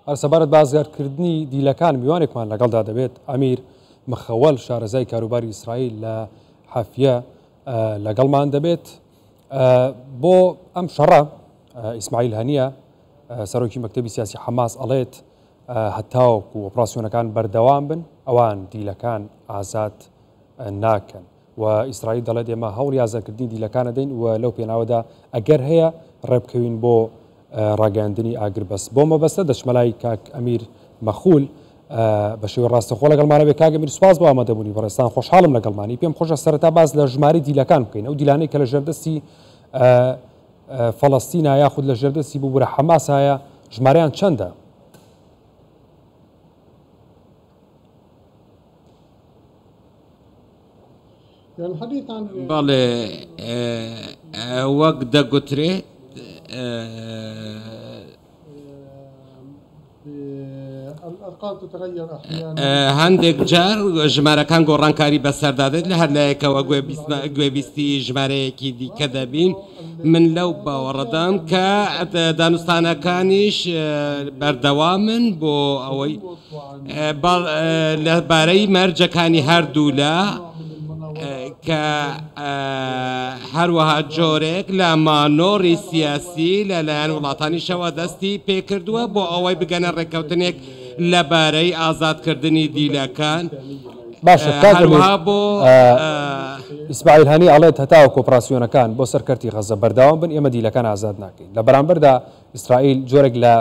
هەر سەبارەت بە ئازادکردنی دیلەکان میوانێکمان لەگەڵدا دەبێت، ئەمیر مخەوەل شارەزای کاروباری ئیسرائیل لە حەفیە لەگەڵمان دەبێت. بۆ ئەم شەڕە ئیسماعیل هەنیە سەرۆکی مەکتەبی سیاسی حەماس ئەڵێت هەتاوەکو ئۆپراسیۆنەکان بەردەوام بن ئەوان دیلەکان ئازاد ناکەن و ئیسرائیل دەڵێت ئێمە هەوڵی ئازادکردنی دیلەکان ئەدەین و لەو پێناوەدا ئەگەر هەیە ڕێبکەوین بۆ ڕاگەیاندنی ئاگربەست. بۆ مەبەستە دەچمە لای کاک ئەمیر مەخول بە شێوەی ڕاستەخۆ لەگەڵمانە بێ. کاک ئەمیر سوپاس بۆ ئامادەبوونی بەڕێزتان، خۆشحاڵم لەگەڵمانی. پێم خۆشە سەرەتا باس لە ژمارەی دیلەکان بکەین، ئەو دیلانەی کە لە ژێردەستی فەڵەستینە یاخود لە ژێردەستی ببورە حەماسایە ژمارەیان چەندە؟ بەڵێ وەک دەگوترێت هەندێک جار ژمارەکان گۆڕانکاری بەسەردا دێت لە هەر لایەکەوە گوێبیستی ژمارەیەکی دیکە دەبین من لەو باوەڕەدام کە دانوستانەکانیش بەردەوامن بۆ ئەوەی لەبارەی مەرجەکانی هەردوولا کە هەروەها جۆرێک لە مانۆڕی سیاسی لەلایەن وڵاتانیشەوە دەستی پێکردووە بۆ ئەوەی بگەنە ڕێککەوتنێک لەبارەی ئازادکردنی دیلەکان. باشە کاک ئەمیر، ئیسماعیل هەنی ئەڵێت هەتاوەکو ئۆپراسیۆنەکان بۆ سەر کەرتی غەززە بەردەوام بن ئێمە دیلەکان ئازاد ناکەین. لە بەرامبەردا ئیسرائیل جۆرێک لە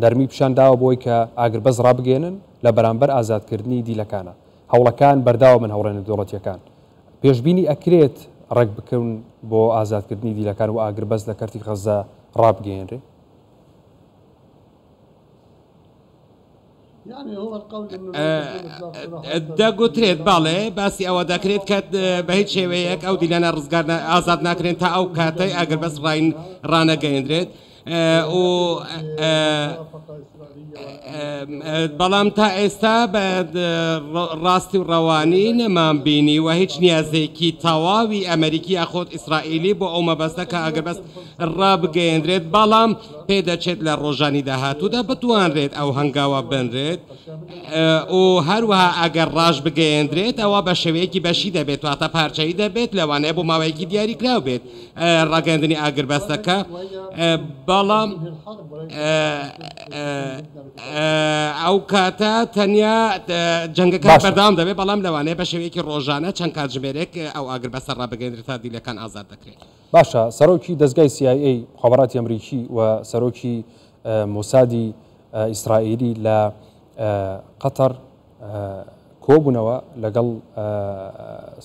نەرمی پیشان داوە بۆی کە ئاگربەست ڕابگەیەنن لە بەرامبەر ئازادکردنی دیلەکانە. هەوڵەکان بەرداوامن هەوڵە نێودەوڵەتییەکان. پێشبینی ئەکرێت ڕێک بکەون بۆ ئازادکردنی دیلەکان و ئاگربەست لە کەرتی غەززە ڕابگەیەنرێ؟ دەگوترێت بەڵێ باسی ئەوە دەکرێت کە بە هیچ شێوەیەک ئەو دیلانە ڕزگار ئازاد ناکرێن تا ئەو کاتەی ئاگربەست ڕاین ڕانەگەیەندرێت. و بەڵام تا ئێستا بە ڕاستی و ڕەوانی نەمان بینی و هیچ نیازێکی تەواوی ئەمریکی یاخود ئیسرائیلی بۆ ئەو مەبەستە کە ئاگربەست ڕابگەیەندرێت، بەڵام پێدەچێت لە ڕۆژانی داهاتوودا بتوانرێت ئەو هەنگاوە بنرێت و هەروەها ئەگەر ڕاشبگەیەندرێت ئەوا بە شێوەیەکی بەشی دەبێت واتە پارچەیی دەبێت لەوانەیە بۆ ماوەیەکی دیاریکراو بێت ڕاگەیاندنی ئاگربەستەکە بەڵام ئەو کاتە تەنیا جەنگەکە بەردەوام دەبێت بەڵام لەوانەیە بە شێوەیەکی ڕۆژانە چەند کاتژمێرێک ئەو ئاگربەستە ڕابگەیەندرێت تا دیلەکان ئازاد دەکرێت. باشە سەرۆکی دەزگای سی ئای ئەی مخابراتی ئەمریکی و سەرۆکی مۆسادی ئیسرائیلی لە قەتەر کۆبوونەوە لەگەڵ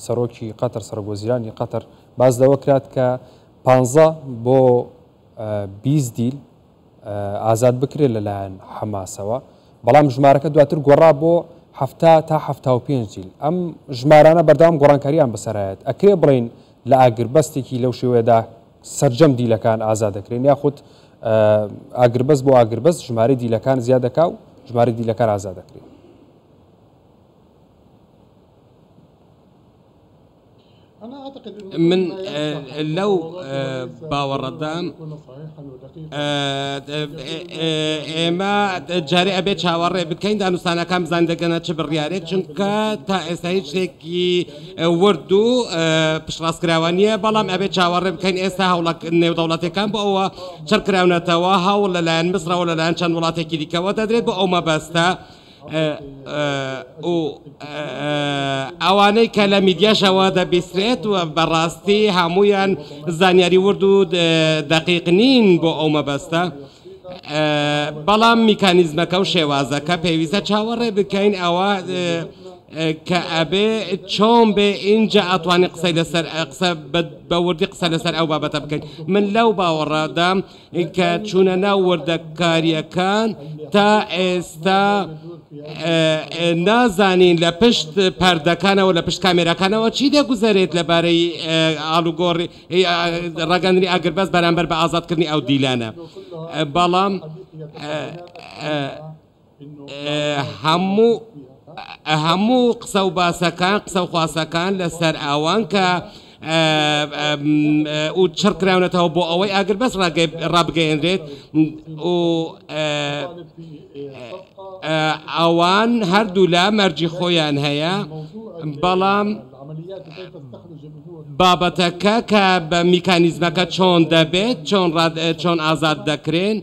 سەرۆکی قەتەر سەرۆک وەزیرانی قەتەر باس لەوە کرات کە پانزە بۆ 20 دیل ئازاد بکرێت لەلایەن حەماسەوە بەڵام ژمارەکە دواتر گۆڕا بۆ 70 تا 75 دیل ئەم ژمارانە بەردەوام گۆڕانکاریان بەسەرایەت ئەکرێ بڵین لە ئاگربەستێکی لەو شێوەیەدا سەرجەم دیلەکان ئازاد دەکرێن یاخود ئاگربەست بۆ ئاگربەست ژمارەی دیلەکان زیاد دەکا و ژمارەی دیلەکان ئازاد دەکرێن. من لەو باوەڕەدام ئێمە جارێ ئەبێ چاوەڕێ بکەین دانوستانەکان بزانین دەگەنە چ بڕیارێک چونکە تا ئێستا هیچ شتێکی ورد و پشتڕاستکراوە نییە بەڵام ئەبێ چاوەڕێ بکەین ئێستا هەوڵە نێودەوڵەتەکان بۆ ئەوە چڕکراونەتەوە هەوڵ لەلایەن مسرەوە لەلایەن چەند وڵاتێکی دیکەوە دەدرێت بۆ ئەو مەبەستە و ئەوانەی کە لە میدیاشەوە دەبیسترێت و بەڕاستی هەمویان زانیاری ورد و دەقیق نین بۆ ئەو مەبەستە بەڵام میکانیزمەکە و شێوازەکە پێویستە چاوەڕێ بکەین ئەوە کە ئەبێ چۆن بێ ئینجا ئەتوانی قسەی لەسەر قسە بە وردی قسە لەسەر ئەو بابەتە بکەین من لەو باوەڕادام کە چوونە ناو وردەکارییەکان تا ئێستا نازانین لە پشت پەردەکانەوە لە پشت کامێراکانەوە چی دەگوزەرێت لەبارەی ئاڵوگۆڕی ڕاگەندنی ئاگربەست بەرامبەر بە ئازادکردنی ئەو دیلانە بەڵام هەموو هەموو قسە و باسەکان قسە و خواسەکان لەسەر ئەوان کە و چڕ کراونەتەوە بۆ ئەوەی ئاگربەست ڕابگەیەنرێت و ئەوان هەردوولا مەرجی خۆیان هەیە، بەڵام بابەتەکە کە بە میکانیزمەکە چۆن دەبێت، چۆن ئازاد دەکرێن،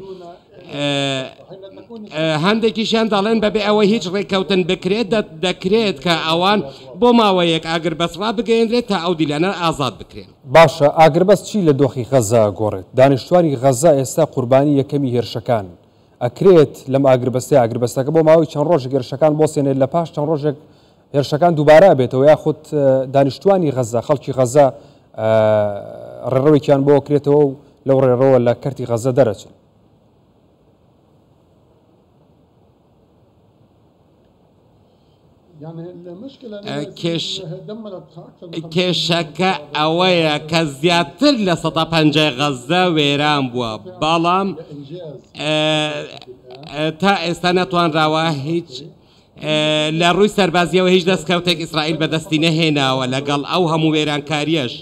هەندێکیشیان دەڵێن بەبێ ئەوەی هیچ ڕێککەوتن بکرێت دەکرێت کە ئەوان بۆ ماوەیەک ئاگربەست ڕابگەیەنرێت تا ئەو دیلانە ئازاد بکرێن. باشە ئاگربەست چی لە دۆخی غەزە ئەگۆڕێت؟ دانیشتوانی غەزە ئێستا قوربانی یەکەمی هێرشەکانن. ئەکرێت لەم ئاگربەستەی ئاگربەستەکە بۆ ماوەی چەند ڕۆژێک هێرشەکان بۆسێنێت لە پاش چەند ڕۆژێک هێرشەکان دووبارە ئەبێتەوە یاخود دانیشتوانی غەزە خەڵکی غەزە ڕێڕەوێکیان بۆ کرێتەوە و لەو ڕێڕەوە لە کەرتی غەزە دەرەچن. کێشەکە ئەوەیە کە زیاتر لە 150 غەزە وێران بووە، بەڵام تا ئێستا نەتوانراوە هیچ لە ڕووی سەربازیەوە هیچ دەستکەوتێک ئیسرائیل بەدەستی نەهێناوە لەگەڵ ئەو هەموو وێرانکاریەش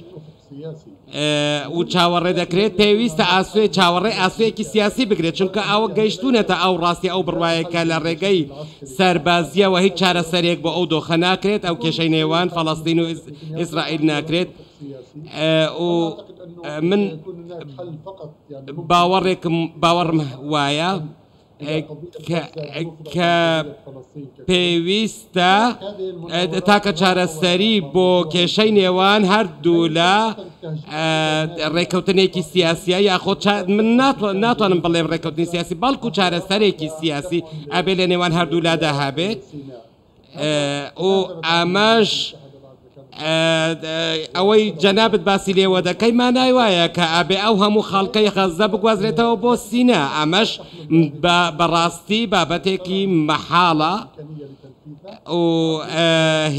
و چاوەڕێ دەکرێت پێویستە ئاسوێ چاوەڕێ ئاسوێکی سیاسی بگرێت چونکە ئەوە گەیشتونەتە ئەو ڕاستی ئەو بڕوایە کە لە ڕێگەی سەربازیەوە هیچ چارەسەرێک بۆ ئەو دۆخە ناکرێت ئەو کێشەی نێوان فەڵەستین و ئیسرائیل ناکرێت و من باوەڕێکم باوەڕم وایە کە پێویستە تاکە چارەسەری بۆ کێشەی نێوان هەردوولا ڕێککەوتنێکی سیاسیە یاخۆ من ناتوانم بڵێم ڕێککەوتنی سیاسی بەڵکو چارەسەرێکی سیاسی ئەبێ لە نێوان هەردوولادا هەبێت. و ئەمەش ئەوەی جەنابت باسی لێوە دەکەی مانای وایە کە ئەبێ ئەو هەموو خەڵکەی غەززە بگوازرێتەوە بۆ سینا، ئەمەش بەڕاستی بابەتێکی مەحاڵە و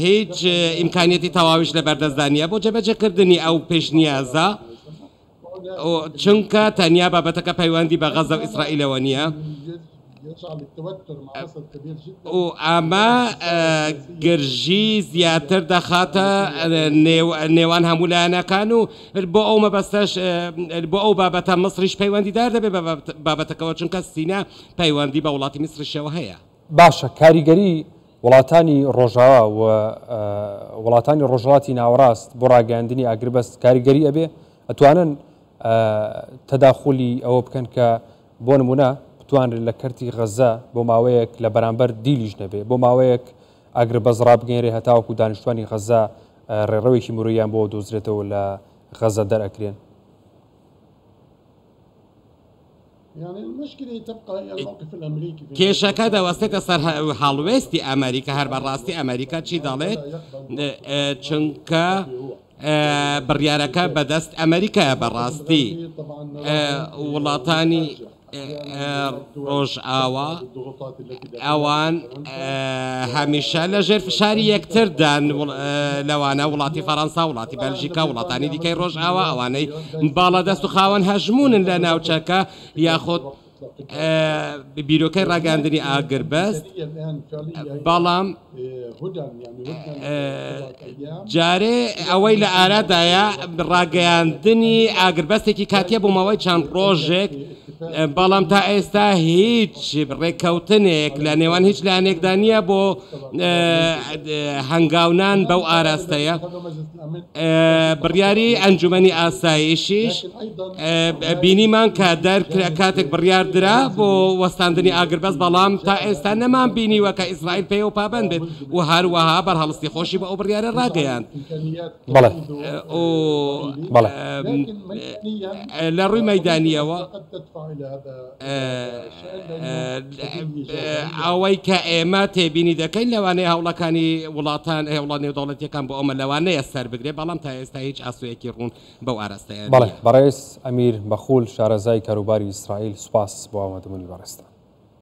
هیچ ئیمکانیەتی تەواویش لە بەردەستدا نییە بۆ جێبەجێکردنی ئەو پێشنیازە. چونکە تەنیا بابەتەکە پەیوەندی بە غەزە و ئیسرائیلەوە نییە و ئەمە گرژی زیاتر دەخاتە نێوان هەموو لایەنەکان و بۆ ئەو مەبەستەش بۆ ئەو بابەتە میسریش پەیوەندیدار دەبێت بە بابەتەکەوە چونکە سینا پەیوەندی بە وڵاتی میسریشەوە هەیە. باشە کاریگەری وڵاتانی ڕۆژاوا و وڵاتانی ڕۆژهەڵاتی ناوەڕاست بۆ ڕاگەیاندنی ئاگربەست کاریگەری ئەبێ؟ ئەتوانن تەداخولی ئەوە بکەن کە بۆ نمونە بتوانرێت لە کەرتی غەزە بۆ ماوەیەک لە بەرامبەر دیلیش نەبێ بۆ ماوەیەک ئاگربەست ڕابگەیەنرێ هەتاوەکو دانیشتوانی غەزە ڕێڕەوێکی مرۆییان بۆ دۆزرێتەوە لە غەزە دەرئەکرێن؟ کێشەکە دەوەستێتە سەر هەڵوێستی ئەمریکا، هەر بەڕاستی ئەمریکا چی دەڵێت، چونکە بڕیارەکە بەدەست ئەمریکایە بەڕاستی وڵاتانی ڕۆژئاوا ئەوان هەمیشە لە ژێر فشاری یەکتردان لەوانە وڵاتی فەڕەنسا وڵاتی بەلژیکا وڵاتانی دیکەی ڕۆژئاوا ئەوانەی باڵادەست و خاوەن هەژمونن لە ناوچەکە یاخود بیرۆکەی ڕاگەاندنی ئاگربەست بەڵام جارێ ئەوەی لە ئارادایە ڕاگەیاندنی ئاگربەستێکی کاتیە بۆ ماوەی چەند ڕۆژێک بەڵام تا ئێستا هیچ ڕێککەوتنێک لە نێوان هیچ لایەنێکدا نییە بۆ هەنگاونان بەو ئاراستەیە بڕیاری ئەنجومەنی ئاسایشیش بینیمان کە دەرکرا کاتێک بڕیار درا بۆ وەستاندنی ئاگربەست بەڵام تا ئێستا نەمان بینیوە کە ئیسرائیل پێیەوە پابەند بێت و هەروەها بەرهەڵستی خۆشی بۆ ئەو بڕیارە ڕاگەیاند. بەڵێ. بەڵێ. لە ڕووی مەیدانییەوە ئەوەی کە ئێمە تێبینی دەکەین لەوانەیە هەوڵەکانی وڵاتان هەوڵە نێودەوڵەتیەکان بۆ ئەمە لەوانەیە سەر بگرێت بەڵام تا ئێستا هیچ ئاسۆیەکی ڕوون بەو ئاراستەیە بەڵێ بەڕێز ئەمیر مەخول شارەزای کاروباری ئیسرائیل سوپاس بۆ ئامادەبوونی بەڕێزتان.